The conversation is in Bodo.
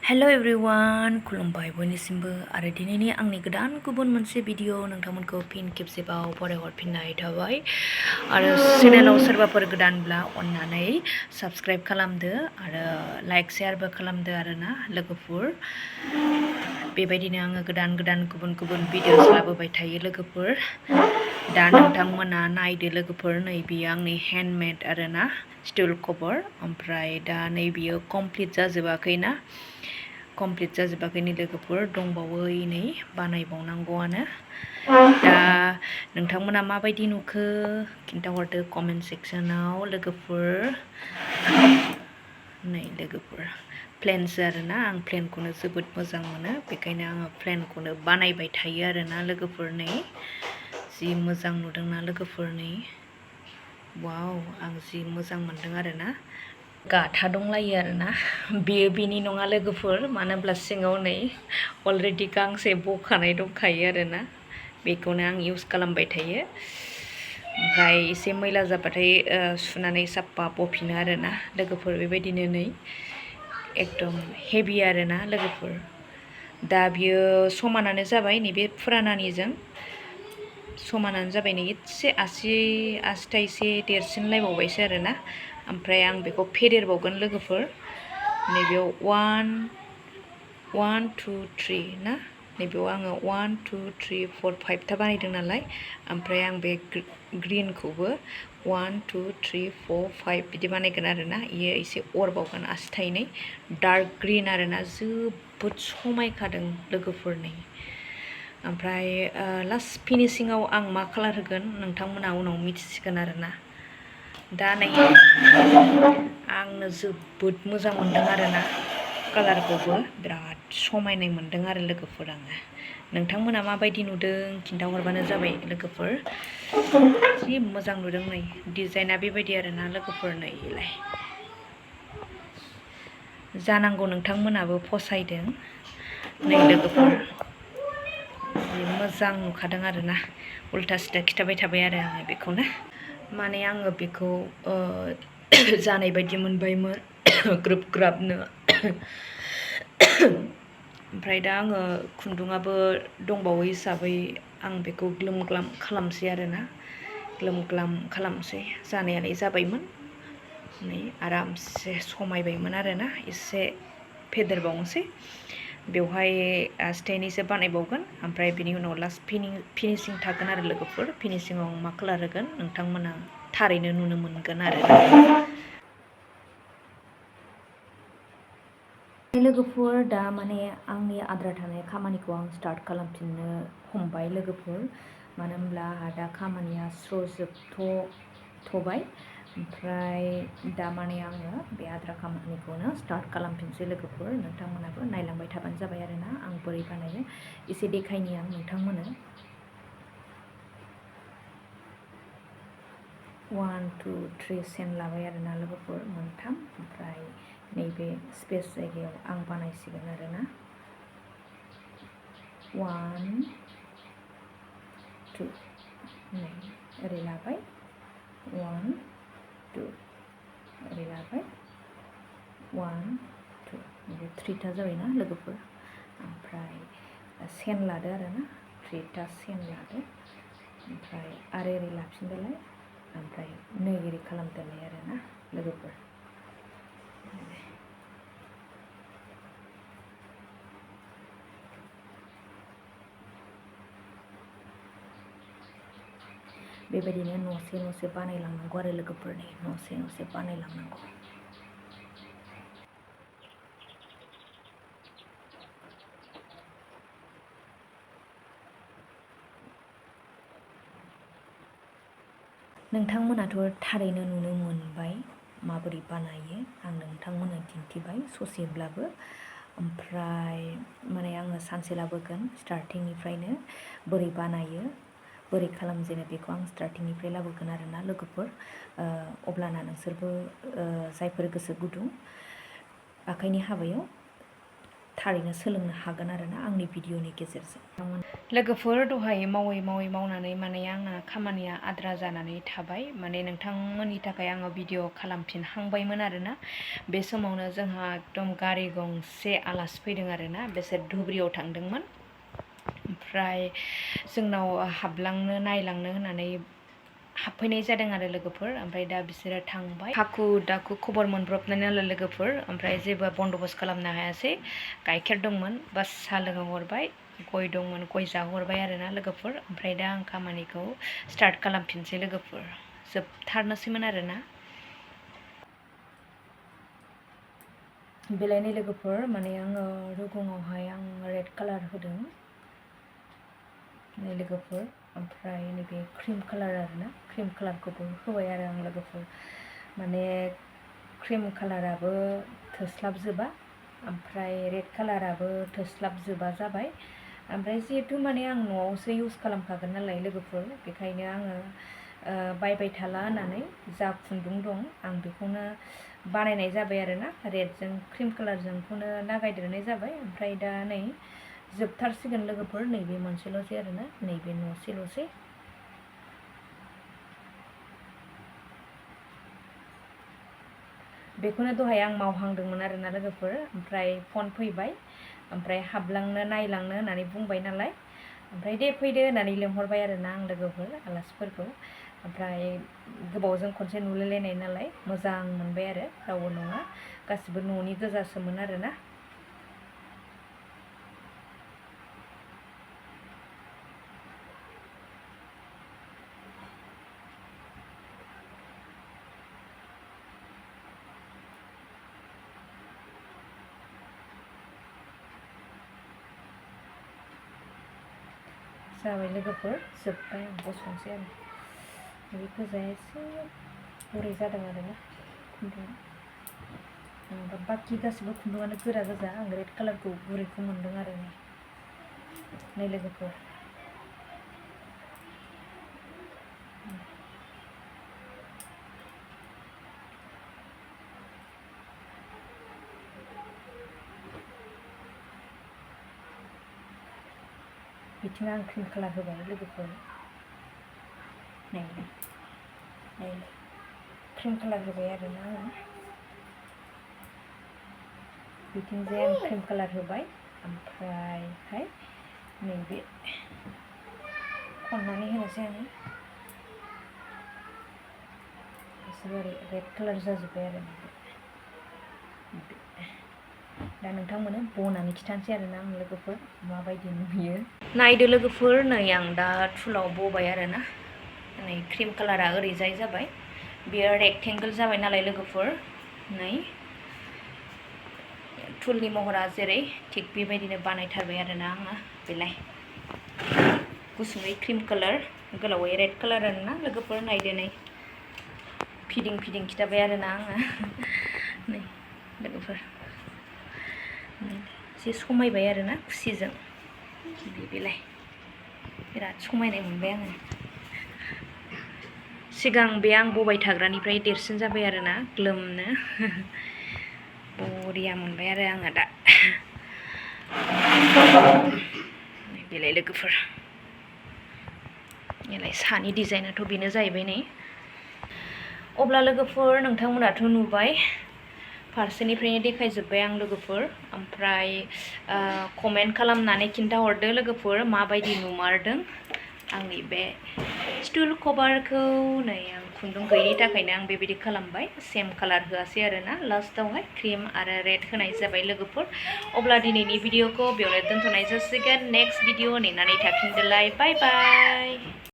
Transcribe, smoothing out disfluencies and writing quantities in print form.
हेलो एवरीवन खुलुमबाय बयनिसिमबो आरो दिनैनि आंनि गोदान गुबुन मोनसे भिडिअ नोंथांमोनखौ फिन खेबसेबाव फरायहरफिननाय थाबाय आरो चेनेलाव सोरबाफोर गोदानब्ला अन्नानै साबस्क्राइब खालामदो आरो लाइक शेयारबो खालामदो आरोना लोगोफोर बेबायदिनो आङो गोदान गोदान गुबुन गुबुन भिडिअस लाबोबाय थायो लोगोफोर दा नोंथांमोना नायदो लोगोफोर नै बियो आंनि हेन्डमेड आरोना स्टुल कभार ओमफ्राय दा नै बियो कमप्लिट जाजोबाखैना कमप्लिट जाजोबाखैनि लोगोफोर दंबावो नै बानायबावनांगौआनो दा नोंथांमोना माबायदि नुखो खिन्थाहरदो कमेन्ट सेक्सनाव लोगोफोर नै लोगोफोर प्लेनसो आरोना आं प्लेनखौनो जोबोद मोजां मोनो बेखायनो आङो प्लेनखौनो बानायबाय थायो आरोना लोगोफोर नै जि मोजां नुदोंना लोगोफोर नै वाव आं जि मोजां मोनदों आरोना गाथा दंलायो आरोना बेयो बेनि नङा लोगोफोर मानो होनब्ला सिङाव नै अलरेडि गांसे बखानाय दंखायो आरोना बेखौनो आं इउज खालामबाय थायो ओमफ्राय एसे मैला जाबाथाय सुनानै साफा बफिनो आरोना लोगोफोर बेबायदिनो नै एकदम हेभि आरोना लोगोफोर दा बियो समानानो जाबाय नैबे फुरानानिजों समानानो जाबाय नै एसे आसि थाइसे देरसिनलायबावबायसो आरोना ओमफ्राय आं बेखौ फेदेरबावगोन लोगोफोर नैबेयाव 1 2 3 ना नैबेयाव आङो 1 2 3 4 5 था बानायदों नालाय ओमफ्राय आं बे ग्रिनखौबो 1 2 3 4 5 बिदि बानायगोन आरोना इयो एसे अरबावगोन आसि थाइनै डार्क ग्रिन आरोना जोबोद समायखादों लोगोफोरनि ओमफ्राय लास्ट फिनिशिंआव आं मा कालार होगोन नोंथांमोना उनाव मिथिसिगोन आरोना दा नै आंनो जोबोद मोजां मोनदों आरोना कालारखौबो बिराद समायनाय मोनदों आरो लोगोफोर आङो नोंथांमोना माबायदि नुदों खिन्थाहरबानो जाबाय लोगोफोर जि मोजां नुदों नै डिजाइना बेबायदि आरोना लोगोफोर नैलाय जानांगौ नोंथांमोनाबो फसायदों नै लोगोफोर जि मोजां नुखादों आरोना उल्था सिदा खिथाबाय थाबाय आरो आङो बेखौनो माने आङो बेखौ जानाय बायदि मोनबायमोन ग्रोब ग्राबनो ओमफ्राय दा आङो खुन्दुङाबो दंबावो हिसाबै आं बेखौ ग्लोम ग्लाम खालामसै आरोना ग्लोम ग्लाम खालामसै जानायालाय जाबायमोन नै आरामसे समायबायमोन आरोना एसे फेदेरबावनोसै बेवहाय आसि थाइनैसो बानायबावगोन ओमफ्राय बिनि उनाव लास्ट फिनिशिं थागोन आरो लोगोफोर फिनिशिंआव मा कालार होगोन नोंथांमोना थारैनो नुनो मोनगोन आरो लोगोफोर दा माने आंनि आद्रा थानाय खामानिखौ आं स्टार्ट खालामफिननो हमबाय लोगोफोर मानो होनब्ला आंहा दा खामानिया स्र' जोबथ'बाय ओमफ्राय दा माने आङो बे आद्रा खामानिखौनो स्टार्ट खालामफिनसै लोगोफोर नोंथांमोनाबो नायलांबाय थाबानो जाबाय आरोना आं बोरै बानायो एसे देखायनि आं नोंथांमोनो 1 2 3 सेन लाबाय आरोना लोगोफोर मोनथाम ओमफ्राय नैबे स्पेस जायगायाव आं बानायसिगोन आरोना 1 2 नै ओरै लाबाय 1 2 ओरै लाबाय 1 2 नैबे 3था जाबायना लोगोफोर ओमफ्राय सेन लादो आरोना 3था सेन लादो ओमफ्राय आरो ओरै लाफिनदोलाय ओमफ्राय नै ओरै खालामदोलाय आरोना लोगोफोर बेबायदिनो न'से न'से बानायलांनांगौ आरो लोगोफोरनि न'से न'से बानायलांनांगौ नोंथांमोनाथ' थारैनो नुनो मोनबाय माबोरै बानायो आं नोंथांमोननो दिन्थिबाय ससेब्लाबो ओमफ्राय माने आङो सानसे लाबोगोन स्टार्टिंनिफ्रायनो बोरै बानायो बोरै खालामजेनो बेखौ आं स्टार्टिंनिफ्राय लाबोगोन आरोना लोगोफोर अब्लाना नोंसोरबो जायफोर गोसो गुदुं आखाइनि हाबायाव थारैनो सोलोंनो हागोन आरोना आंनि भिडिअनि गेजेरजों। लोगोफोर दहाय मावै मावनानै माने आंना खामानिया आद्रा जानानै थाबाय। माने नोंथांमोननि थाखाय आङो भिडिअ खालामफिनहांबायमोन आरोना। बे समावनो जोंहा एकदम गारि गंसे आलासि फैदों आरोना, बिसोर धुब्रियाव थांदोंमोन। ओमफ्राय जोंनाव हाबलांनो नायलांनो होननानै हाबफैनाय जादों आरो लोगोफोर। ओमफ्राय दा बिसोरो थांबाय। हाखु दाखु खबर मोनब्रबनाय नालाय लोगोफोर, ओमफ्राय जेबो बन्द'बस्त खालामनो हायासै। गाइखेर दंमोन बास साहा लोंहोहरबाय, गय दंमोन गय जाहरबाय आरोना लोगोफोर। ओमफ्राय दा आं खामानिखौ स्टार्ट खालामफिनसै लोगोफोर, जोबथारनोसैमोन आरोना। बेलायनि लोगोफोर माने आङो रुगुङावहाय आं रेड कालार होदों नै लोगोफोर। ओमफ्राय नैबे क्रिम कालार आरोना, क्रिम कालारखौबो होबाय आरो आं लोगोफोर। माने क्रिम कालाराबो थोस्लाबजोबा, ओमफ्राय रेड कालाराबो थोस्लाबजोबा जाबाय। ओमफ्राय जिहेतु माने आं न'आवसो इउज खालामखागोन नालाय लोगोफोर, बेखायनो आङो बायबाय थाला होननानै जा खुन्दुं दं आं बेखौनो बानायनाय जाबाय आरोना। रेडजों क्रिम कालारजोंखौनो लागायदेरनाय जाबाय। ओमफ्राय दा नै जोबथारसिगोन लोगोफोर, नैबे मोनसेल'सै आरोना, नैबे न'सेल'सै। बेखौनो दहाय आं मावहांदोंमोन आरोना लोगोफोर। ओमफ्राय फन फैबाय, ओमफ्राय हाबलांनो नायलांनो होननानै बुंबाय नालाय, ओमफ्राय दे फैदो होननानै लिंहरबाय आरोना आं लोगोफोर आलासिफोरखौ। ओमफ्राय गोबावजों खनसे नुलायलायनाय नालाय मोजां मोनबाय आरो, रावबो नङा गासिबो न'नि गोजासोमोन आरोना। जाबाय लोगोफोर, जोब्बाय। आं बस'नोसै आरो बे गोजाया एसे गुरै जादों आरोना खुन्दुङा। बाखि गासिबो खुन्दुङानो गोरा गोजा, आं रेड कालारखौ गुरैखौ मोन्दों आरो नै लोगोफोर। बिथिं आं क्रिम कालार होबाय लोगोफोर, नै क्रिम कालार होबाय आरोना आङो। बिथिंजाय आं क्रिम कालार होबाय, ओमफ्रायहाय नैबे खननानै होनोसै आङो। गासिबो रेड कालार जाजोब्बाय आरो दा नोंथांमोननो बनानै खिथानोसै आरोना आं लोगोफोर माबायदि नुयो। नायदो लोगोफोर, नै आं दा थुलाव बबाय आरोना। नै क्रिम कालारा ओरैजाय जाबाय, बेयो रेक्टेंगोल जाबाय नालाय लोगोफोर। नै थुलनि महरा जेरै थिग बेबायदिनो बानायथारबाय आरोना आङो। बेलाय गुसुङै क्रिम कालार, गोलावै रेड कालार आरोना लोगोफोर। नायदो नै फिदिं खिथाबाय आरोना आङो। नै लोगोफोर एसे समायबाय आरोना खुसिजों। बेलाय बिराद समायनाय मोनबाय आङो। सिगां बे आं बबाय थाग्रानिफ्राय देरसिन जाबाय आरोना ग्लोमनो। बरिया मोनबाय आरो आङो दा। बेलाय लोगोफोर, बेलाय सानि डिजाइनाथ' बेनो जाहैबाय नै। अब्ला लोगोफोर नोंथांमोनाथ' नुबाय, फारसेनिफ्रायनो देखायजोब्बाय आं लोगोफोर। ओमफ्राय कमेन्ट खालामनानै खिन्थाहरदो लोगोफोर माबायदि नुमारदों आंनि बे स्टुल कभारखौ। नै आं खुन्दुं गैयिनि थाखायनो आं बेबायदि खालामबाय, सेम कालार होआसै आरोना। लास्टावहाय क्रिम आरो रेड होनाय जाबाय लोगोफोर। अब्ला दिनैनि भिडिअखौ बेयावनो दोनथ'नाय जासिगोन। नेक्स्ट भिडिअ नेनानै थाफिनदोलाय। बाय बाय।